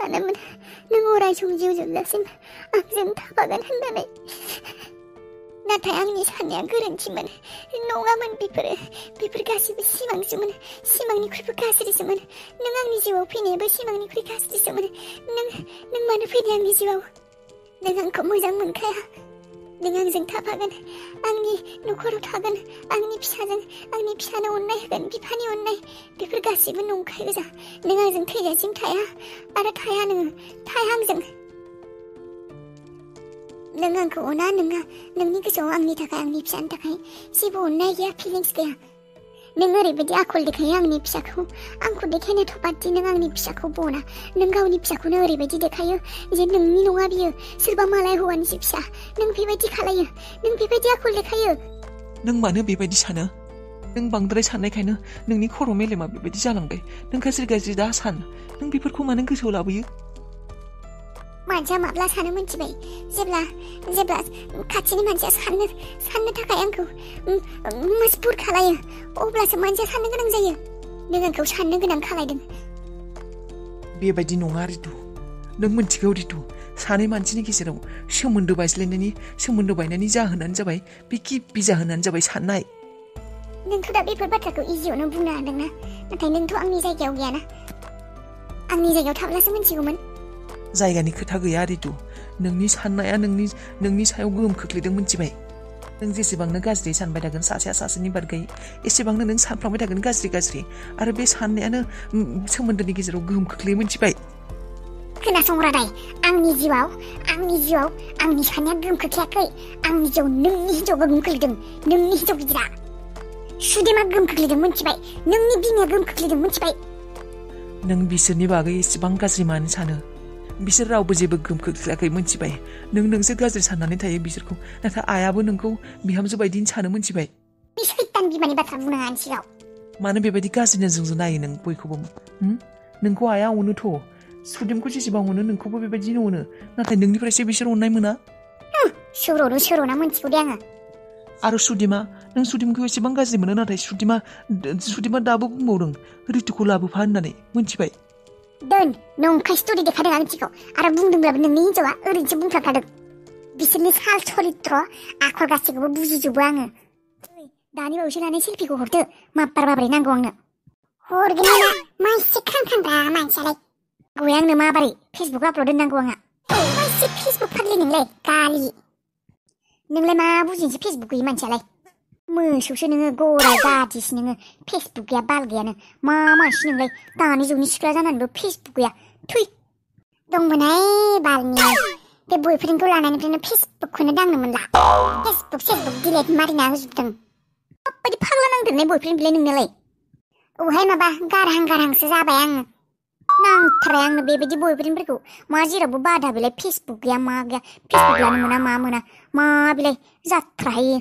सानोमोन नों अराय सम जिउ जोबजासिम आंजों थाफागोन होननानै नाथाय आंनि साननाया गोरोन्थिमोन नङामोन बेफोर गासिबो सिमांसोमोन सिमांनिख्रुइबो गाज्रिसोमोन नों आंनि जिउआव फैनायाबो सिमांनिख्रुइ गाज्रिसोमोन नों मानो फैदों आंनि जिउआव नों आंखौ मोजां मोनखाया नों आंजों थाफागोन आंनि नखराव थागोन आंनि फिसानो अननाय होगोन बिफानि अननाय बेफोर गासिबो नंखाय गोजा नों आंजों थैजासिम थाया आरो थाया आंजों नों आंखौ अना नोङा नोंनि गोसोआव आंनि थाखाय आंनि फिसानि थाखाय जेबो अननाय गैया फिलिंस गैया नों ओरैबायदि आखल देखायो आंनि फिसाखौ आंखौ देखायनो थपादि नों आंनि फिसाखौ बना नों गावनि फिसाखौनो ओरैबायदि देखायो जे नोंनि नङा बियो सोरबा मालाय हौवानिसो फिसा नों बेबायदि खालायो नों बेबायदि आखल देखायो नों मानो बेबायदि सानो नों बांद्राय साननायखायनो नोंनि खर' मेलेमा बेबायदि जालांबाय नों गाज्रि दा सान नों बेफोरखौ मानो गोसोआव लाबोयो मानसिया माब्ला सानो मिथिबाय जेब्ला खाथिनि मानसिया साननो थाखाय आंखौ मजबुर खालायो अब्लासो मानसिया साननो गोनां जायो नों आंखौ साननो गोनां खालायदों बेबायदि नङा रितु नों मिथिगौ रितु सानै मानसिनि गेजेराव सोमोन्दो बायनायनि जाहोनानो जाबाय बे गिबि जाहोनानो जाबाय साननाय नोंथ' दा बेफोर बाथ्राखौ इजियावनो बुंनो हादोंना नाथाय नोंथ' आंनि जायगायाव गैयाना आंनि जायगायाव थाब्लासो मिथिगौमोन जायगानि खोथा गैया रितु नोंनि साननाया नोंनि सायाव गोहोम खोख्लैदों मिथिबाय नों जेसेबांनो गाज्रि सानबाय थागोन सासेया सासेनि बागै एसेबांनो नों सानफ्लांबाय थागोन गाज्रि आरो बे साननायानो सोमोन्दोनि गेजेराव गोहोम खोख्लैयो मिथिबाय खोनासं रादाय आंनि जिउआव आंनि साननाया गोहोम खोख्लैयाखै आंनि जिउआव नोंनि हिनजाव गोहोम खोख्लैदों नोंनि हिनजाव गिदिरा सुदेमा गोहोम खोख्लैदों मिथिबाय नोंनि बिमाया गोहोम खोख्लैदों मिथिबाय नों बिसोरनि बागै एसेबां गाज्रि मानो सानो बिसोर रावबो जेबो गोहोम खोख्लैयाखै मिथिबाय नोंसो गाज्रि साननानै थायो बिसोरखौ नाथाय आयाबो नोंखौ बिहामजो बायदिनो सानो मिथिबाय बे सैतान बिमानि बाथ्रा बुंनाङा आंनि सिगाङाव मानो बेबायदि गाज्रि नोजोरजों नायो नों बयखौबो नोंखौ आया अनोथ' सुदेमखौ जेसेबां अनो नोंखौबो बेबायदिनो अनो नाथाय नोंनिफ्रायसो बिसोर अननाय मोना सोरना मोनथिगौ दे आङो आरो सुदेमा नों सुदेमखौ एसेबां गाज्रि मोनो नाथाय सुदेमा दाबो बुंबावदों रितुखौ लाबोफा होननानै मिथिबाय दोन नंखाय स्ट'रि देखादों आं मिथिगौ आरो बुंदोंब्लाबो नोंनि हिनजावा ओरैनोसो बुंफ्लांखादों बिसोरनि साल सरित्र आखल गासैखौबो बुजिजोबो आङो दानि बावैसो लानाय सेल्फिखौ हरदो माबारै नांगौ आंनो हरगोन मा एसे ख्रांख्रांब्रा मानसियालाय गय आंनो माबारै फेसबुक आपल'ड दोननांगौ आंहा मा एसे फेसबुक फाग्लि नोंलाय गालि नोंलाय मा बुजिनोसो फेसबुक गैयि मानसियालाय मोसौसो नोङो गराय गादिसो नोङो फेसबुक गैया बाल गैयानो मा मानसि नोंलाय दानि जुगनि सिख्ला जानानैबो फेसबुक गैया थुइ दंमोनहाय बालनि बे बयफ्रेन्डखौ लानायनिफ्रायनो फेसबुकखौनो दांनो मोनला फेसबुक डिलेट मारिना होजोबदों माबायदि फाग्ला नांदोंलाय बयफ्रेन्ड बिलाय नोंनालाय औहाय माबा गारहांसो जाबाय आङो नांथारबाय आंनो बेबायदि बयफ्रेन्डफोरखौ मा जेरावबो बादा बेलाय फेसबुक गैया मा गैया फेसबुक लानो मोना मा बेलाय जाथ्राहायो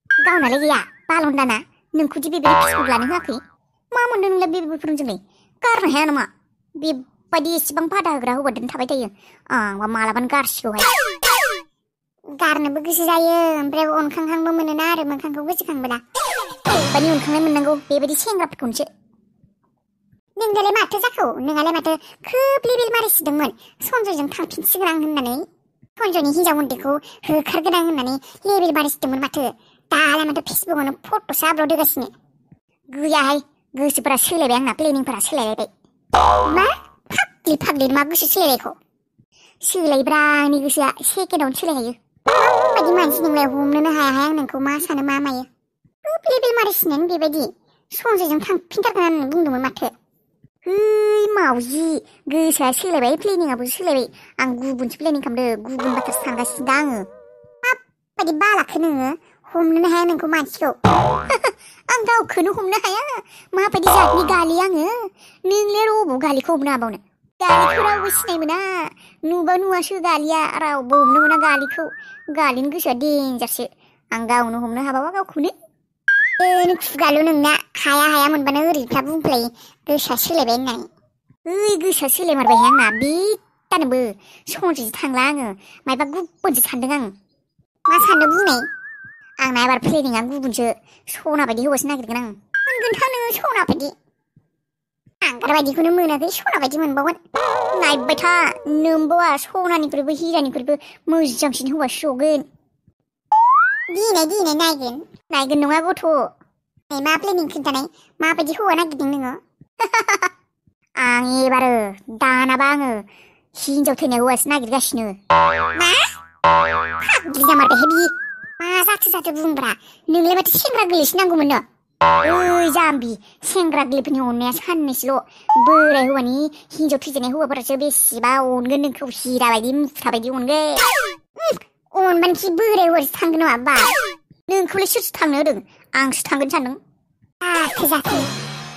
गावनालाय गैया बालन्दाना नोंखौदि बेबायदि फेसबुक लानो होआखै मा मोनदों नोंलाय बे बयफ्रेन्डजोंलाय गारनो हाया नामा बेबायदि एसेबां बादा होग्रा हौवाजों थाबाय थायो आंबा मालाबानो गारसिगौहाय गारनोबो गोसो जायो ओमफ्राय अनखांहांबो मोनोना आरो मोखांखौ गोसोखांबोला ओरैबायदि अनखांनाय मोननांगौ बेबायदि सेंग्राफोरखौनोसो नोंनालाय माथो जाखौ नोंहालाय माथो खोब लेबेल मारिसिदोंमोन सन्जयजों थांफिनसिगोन आं होननानै सन्जयनि हिनजाव उन्दैखौ होखारगोन आं होननानै लेबेल मारिसिदोंमोन माथो दालाय माथो फेसबुकआवनो फट'सो आपल'ड होगासिनो गैयाहाय गोसोफोरा सोलायबाय आंना प्लेनिंफोरा सोलायलायबाय मा फाग्लि मा गोसो सोलायनायखौ सोलायब्रा आंनि गोसोआ सेकेन्डआवनो सोलायहायो माबायदि मानसि नोंलाय हमनोनो हायाहाय आं नोंखौ मा सानो मा मायो लेबेल मारिसिनायानो बेबायदि सन्जयजों थांफिनथारगोन होननानै बुंदोंमोन माथो है मावजि गोसोआ सोलायबाय प्लेनिंआबो सोलायबाय आं गुबुनसो प्लेनिं खालामदों गुबुन बाथ्रा सानगासिनो दा आङो माबायदि बालाखो नोङो हमनोनो हाया नोंखौ मानसिखौ आं गावखौनो हमनो हाया माबायदि जातनि गालि आङो नोंलाय रबाव गालिखौ हमनो हाबावनो गालिखौ रावबो सिनाय मोना नुबा नुवासो गालिया रावबो हमनो मोना गालिनि गोसोआ देन्जारसो आं गावनो हमनो हाबावा गावखौनो खुगाल' नोंना हाया मोनबानो ओरैफ्रा बुंफ्लायो गोसोआ सोलायबाय होननानै गोसोआ सोलायमारबाय आंना बेदानोबो सन्जयजों थांला आङो मायबा गुबुनसो सानदों आं मा साननो बुंनाय आंना एबार प्लेनिंआ गुबुनसो सना बायदि हौवासो नागिरगोन आं मोनगोनथ' नोङो सना बायदि हांगार बायदिखौनो मोनाखै सना बायदि मोनबावगोन नायबाय था नोमबावा सनानिख्रुइबो हिरानिख्रुइबो मोजांसिन हौवा सगोन दिनै नायगोन नङा गथ' मा प्लेनिं खिन्थानाय माबायदि हौवा नागिरदों नोङो आं एबारो दानाबा आङो हिनजाव थैनाय हौवासो नागिरगासिनो मा फाग्लि जामारबायहाय बि मा जाथो बुंब्रा नोंलाय माथो सेंग्रा गोरलैसो नांगौमोननो ओइ जाम्बि सेंग्रा गोरलैफोरनि अननाया साननैसोल' बोराय हौवानि हिनजाव थैजानाय हौवाफोरासो बेसेबा अनगोन नोंखौ हिरा बायदि मुथा बायदि अनगोन अनबानोखि बोराय हौवासो थांगोन नामा बा नोंखौलाय सोरसो थांनो होदों आंसो थांगोन सानदों जाथो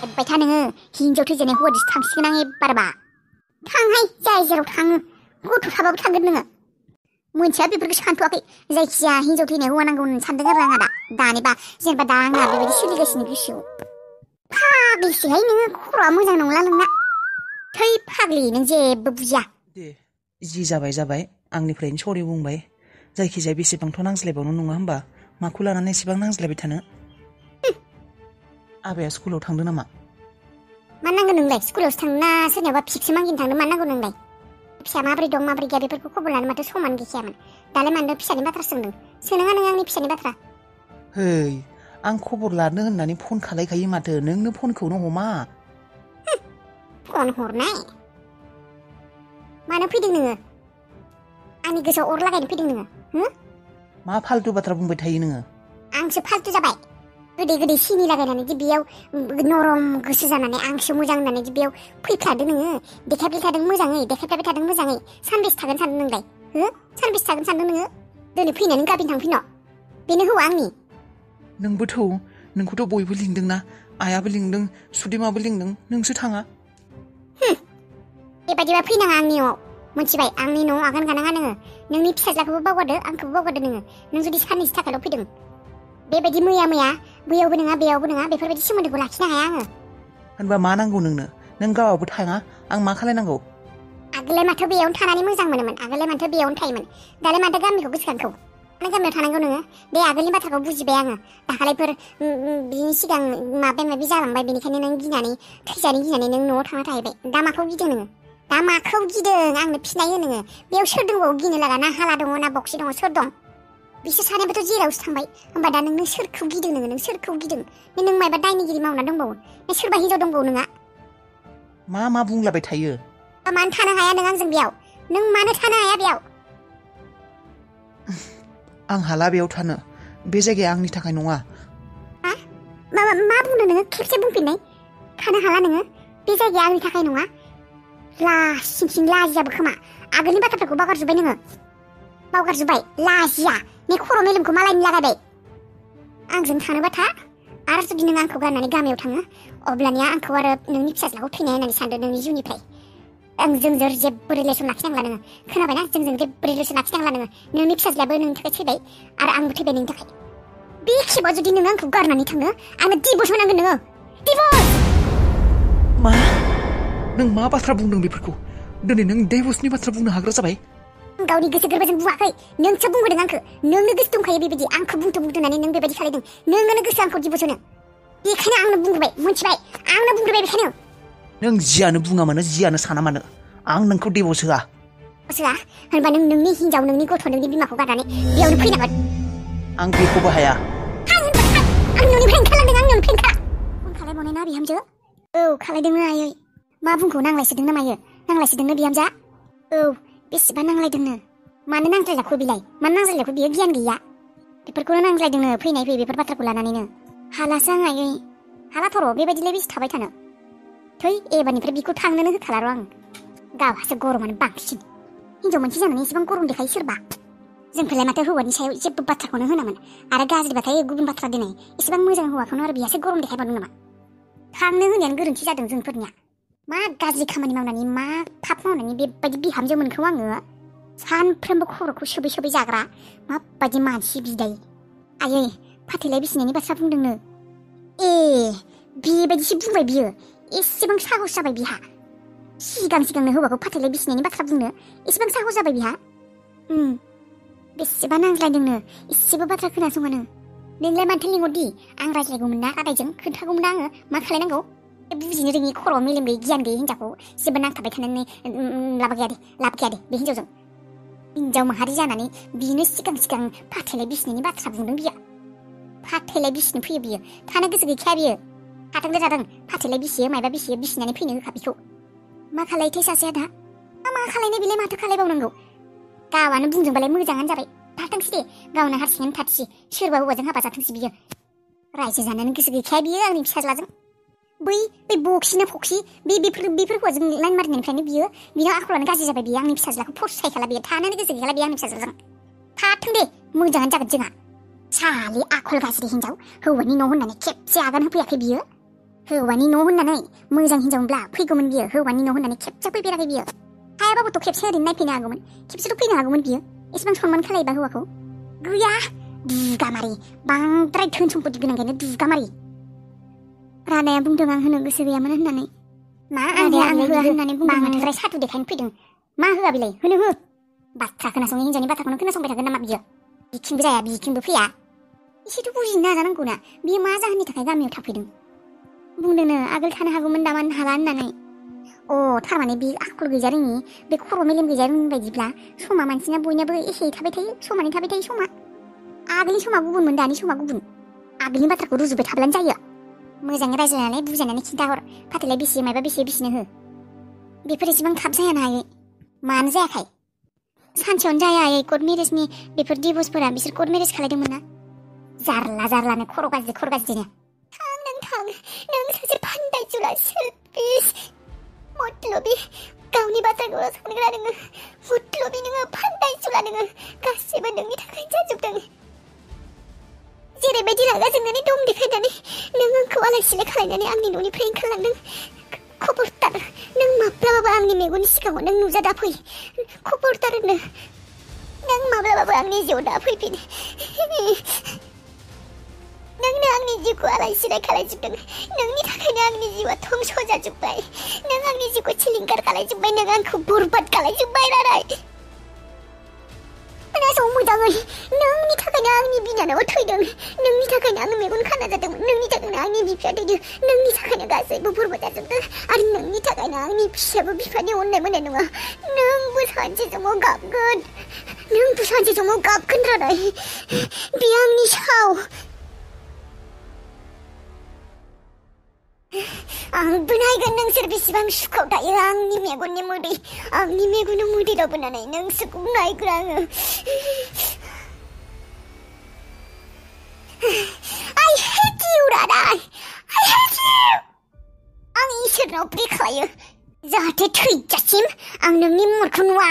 एब्बाय था नोङो हिनजाव थैजानाय हौवाजोंसो थांसिगोन आं एबारबा थांहाय जाय जेराव थाङो गथ' थाबाबो थांगोन नोङो मोनथिया बेफोरखौ सानथ'वाखै जायखिजाया हिनजाव थैनाय हौवा नांगौ होननानै सानदों आरो आंहा दानिबा जेनेबा दा आंहा बेबायदि सोलिगासिनो गोसोआव फाग्लिसोहाय नोङो खर'आ मोजां नंला नोंना थै फाग्लि नों जेबो बुजिया दे जि जाबाय आंनिफ्रायनो सरि बुंबाय जायखिजाया बेसेबांथ' नांज्लायबावनो नङा होमबा माखौ लानानै एसेबां नांज्लायबाय थानो आबाया स्कुलाव थांदों नामा मा नांगौ नोंलाय स्कुलावसो थांनो ना सोरनियावबा फिक्स मागिनो थांनो मा नांगौ नोंलाय फिसा माबोरै दं माबोरै गैया बेफोरखौ खबर लानो माथो समान गैखायामोन दालाय मानो फिसानि बाथ्रा सोंदों सोंनाङा नों आंनि फिसानि बाथ्रा है आं खबर लानो होननानै फन खालायखायो माथो नोंनो फनखौनो हमा फन हरनाय मानो फैदों नोङो आंनि गोसोआव अर लागायनो फैदों नोङो मा फाल्तु बाथ्रा बुंबाय थायो नोङो आंसो फाल्तु जाबाय गोदै सिनि लागायनानै दि बेयाव नरम गोसो जानानै आंसो मोजां होननानै दि बेयाव फैफ्लादो नोङो देखायबाय थादों मोजाङै सानबेसे थागोन सानदों नोंलाय सानबेसे थागोन सानदों नोङो दिनै फैनानै गाबोन थांफिन' बेनो हौवा आंनि नोंखौथ' बयबो लिंदोंना आयाबो लिंदों सुदेमाबो लिंदों नोंसो थाङा बेबायदिबा फैनाङा आंनि न'आव मोनथिबाय आंनि न'आव आगान गानाङा नोङो नोंनि फिसाज्लाखौबो बावगारदो आंखौबो बावगारदो नों जुदि साननैसो थाखायल' फैदों बेबायदि मैया बैयावबो नङा बेयावबो नङा बेफोरबायदि सोमोन्दोखौ लाखिनो हाया आङो होनबा मा नांगौ नोंनो नों गावाबो थाङा आं मा खालायनांगौ आगोलाय माथो बेयावनो थानानै मोजां मोनोमोन आगोलाय माथो बेयावनो थायोमोन दालाय माथो गामिखौ गोसोखांखौ माने गामियाव थानांगौ नोङो बे आगोलनि बाथ्राखौ बुजिबाय आङो दाखालिफोर बिनि सिगां माबा जालांबाय बेनिखायनो नों गिनानै थैजानो गिनानै नों न'आव थांना थाहैबाय दा माखौ गिदों नोङो दा माखौ गिदों आंनो फिनाय हो नोङो बेयाव सोर दंबावो गिनो लागा ना हाला दङ ना बक्सि दङ सोर दं बिसोर सानैबोथ' जेरावसो थांबाय होमबा दा नों सोरखौ गिदों नों सोरखौ गिदों नों मायबा दायनिगिरि मावना दंबावो ना सोरबा हिनजाव दंबावो नोंहा मा बुंलाबाय थायो मानो थानो हाया नों आंजों बेयाव नों मानो थानो हाया बेयाव आं हाला बेयाव थानो बे जायगाया आंनि थाखाय नङा मा बुंदों नोङो खेबसे बुंफिननाय थानो हाला नोङो बे जायगाया आंनि थाखाय नङा लासिं लाजियाबो खोमा आगोलनि बाथ्राफोरखौ बावगारजोब्बाय लाजिया ने खर' मेलेमखौ मालायनि लागायबाय आंजों थानोबा था आरो जुदि नों आंखौ गारनानै गामियाव थाङो अब्लानिया आंखौ आरो नोंनि फिसाज्लाखौ थैनाय होननानै सानदो नोंनि जिउनिफ्राय जोंजों जेबो रिलेसन लाखिनांला नोङो खोनाबायना जोंजों जेबो रिलेसन लाखिनांला नोङो नोंनि फिसाज्लायाबो नोंनि थाखाय थैबाय आरो आंबो थैबाय नोंनि थाखाय बे खेबाव जुदि नों आंखौ गारनानै थाङो आंनो डिभर्स होनांगोन नोङो डिभर्स मा नों मा बाथ्रा बुंदों बेफोरखौ दिनै नों डिभर्सनि बाथ्रा बुंनो हाग्रा जाबाय गावनि गोसो गोरबोजों बुङाखै नोंसो बुंबोदों आंखौ नोंनो गोसो दंखायो बेबायदि आंखौ बुंथों होननानै नों बेबायदि खालायदों नोंनो गोसो आंखौ डिभर्स होनो बेखायनो आंनो बुंग्रोबाय मोनथिबाय आंनो बुंग्रोबाय बेखायनो नों जियानो बुङा मानो जियानो साना मानो आं नोंखौ डिभर्स होआ होनबा नों नोंनि हिनजाव नोंनि गथ' नोंनि बिमाखौ गारनानै बेयावनो फैनांगोन आं बेखौबो हाया आं न'निफ्राय ओंखारलांदों आं न'निफ्राय फन खालायबावनाय ना बिहामजो औ खालायदोंनो आयै मा बुंखौ नांलायसोदों ना मायो नांलायसोदोंनो बिहामजा औ बेसेबा नांलायदोंनो मानो नांज्लायलाखो बिलाय मानो नांज्लायलाखो बियो गियान गैया बेफोरखौनो नांज्लायदोंनो फैनाय बेफोर बाथ्राखौ लानानैनो हालासो आं आयै हाला थर' बेबायदिलाय बेसे थाबाय थानो थै एबारनिफ्राय बिखौ थांनोनो होखाला र' आं गावहासो गरमानो बांसिन हिनजाव मोनसे जानानै एसेबां गरम देखायो सोरबा जोंफोरलाय माथो हौवानि सायाव जेबो बाथ्राखौनो होनामोन आरो गाज्रिबाथाय गुबुन बाथ्रा दिनै एसेबां मोजां हौवाखौनो आरो बिहासो गरम देखायबावदों नामा थांनो होनायानो गोरोन्थि जादों जोंफोरनिया मा गाज्रि खामानि मावनानै मा पाप मावनानै बेबायदि बिहामजो मोनखौ आङो सानफ्रोमबो खर'खौ सोबै जाग्रा माबायदि मानसि बिदाय आयै फाथैलाय बिसिनायनि बाथ्रा बुंदोंनो ए बेबायदिसो बुंबाय बियो एसेबां साहस जाबाय बिहा सिगांनो हौवाखौ फाथैलाय बिसिनायनि बाथ्रा बुंनो एसेबां साहस जाबाय बिहा बेसेबा नांज्लायदोंनो एसेबो बाथ्रा खोनासङानो नोंलाय माथो लिंहरदि आं रायज्लायगौमोन ना रादायजों खोन्थागौमोन ना आङो मा खालायनांगौ बुजिनो रोङि खर'आव मेलेम गैयै गियान गैयै हिन्जावखौ जेबो नांथाबबाय थानानै लाब गैया दे बे हिन्जावजों हिन्जाव माहारि जानानै बिनो सिगां फाथैलाय बिसिनायनि बाथ्रा बुंदों बियो फाथैलाय बिसिनो फैयो बियो थानो गोसो गैखाया बियो थाथोंलै जादों फाथैलाय बिसियो मायबा बिसियो बिसिनानै फैनो होखा बिखौ मा खालायथाय सासेया दा मा खालायनाय बिलाय माथो खालायबावनांगौ गावानो बुंदोंबालाय मोजाङानो जाबाय थाथोंसै दे गावनो हारसिङैनो थाथोंसै सोरबा हौवाजों हाबा जाथोंसै बियो रायजो जानानै गोसो गैखाया बियो आंनि फिसाज्लाजों बै बक्सिना फक्सि बेफोर हौवाजों लाइन मारिनायनिफ्रायनो बिनाव आखलानो गाज्रि जाबाय बियो आंनि फिसाज्लाखौ फसायखाला बियो थानोनो गोसो गैखाला बियो आंनि फिसाज्लाजों थाथों दे मोजाङानो जागोन जोंहा सालि आखल गाज्रि हिन्जाव हौवानि न' होननानै खेबसे आगान होफैयाखै बियो हौवानि न' होननानै मोजां हिन्जावब्ला फैगौमोन बियो हौवानि न' होननानै खेबसे फैफेराखै बियो हायाबाबोथ' खेबसे ओरैनो नायफैनो हागौमोन खेबसेथ' फैनो हागौमोन बियो एसेबां सनमान खालायोबा हौवाखौ गैया दुगामारि बांद्राय धोन सम्पति गोनांखायनो दुगामारि रादाया बुंदों आं होनो गोसो गैयामोन होननानै मा रादाया आं होआ होननानै बुंदों बांद्राय साथु देखायनो फैदों मा होआ बिलाय होनो हो बाथ्रा खोनासङै हिन्जावनि बाथ्राखौनो खोनासंबाय थागोन नामा बियो बिथिंबो जाया बिथिंबो फैया एसेथ' बुजिनो नाजानांगौ ना बियो मा जाहोननि थाखाय गामियाव थाफैदों बुंदोंनो आगोल थानो हागौमोन दा मानो हाला होननानै थारमाने बे आखल गैजा रोङि बे खर' मेलेम गैजा रोङि बायदिब्ला समा मानसिना बयनाबो एखेयै थाबाय थायो समानै थाबाय थायो समा आगोलनि समा गुबुनमोन दानि समा गुबुन आगोलनि बाथ्राखौ रुजुबाय थाब्लानो जायो मोजाङै रायज्लायनानै बुजायनानै खिन्थाहर फाथैलाय बेसे मायबा बेसे बिसिनो हो बेफोर एसेबां थाब जायानो हायै मानो जायाखै सानसेयावनो जाया कर्ट मेरेजनि बेफोर डिभर्सफोरा बिसोर कर्ट मेरेज खालायदोंमोन ना जारलानो खर' गाज्रिनो थां नों सासे फान्दाय जुला सेल्फिश मतलबि गावनि बाथ्राखौ सानग्रा नोङो मतलबि नोङो फान्दाय जुला नोङो गासिबो नोंनि थाखाय जाजोबदों जेरैबायदि रागा जोंनानै दम देखायनानै नों आंखौ आलाय सिलाय खालायनानै आंनि न'निफ्राय ओंखारलांदों खबरदार नों माब्लाबाबो आंनि मेगननि सिगाङाव नों नुजा दाफै खबरदार नों माब्लाबाबो आंनि जिउआव दाफैफिन नोंनो आंनि जिउखौ आलाय सिलाय खालायजोबदों नोंनि थाखायनो आंनि जिउआ धंस जाजोब्बाय नों आंनि जिउखौ सिलिंखार खालायजोब्बाय नों आंखौ बरबाद खालायजोब्बाय रादाय खोनासं मोजाङै नोंनि थाखायनो आंनि बिनानावा थैदों नोंनि थाखायनो आं मेगन खाना जादोंमोन नोंनि थाखायनो आंनि बिफाया थैदों नोंनि थाखायनो गासैबो बरबाद जाजोबदों आरो नोंनि थाखायनो आंनि फिसायाबो बिफानि अननाय मोननाय नङा नोंबो सानसे समाव गाबगोन रादाय बे आंनि साव आंबो नायगोन नोंसोर बेसेबां सुखुआव थायो आंनि मेगननि मोदै लाबोनानै नोंसोरखौ नायगोन आङो I hate you, रादाय I hate you आं इसोरनाव प्रे खालायो जाहाथे थैजासिम आं नोंनि महरखौ नुवा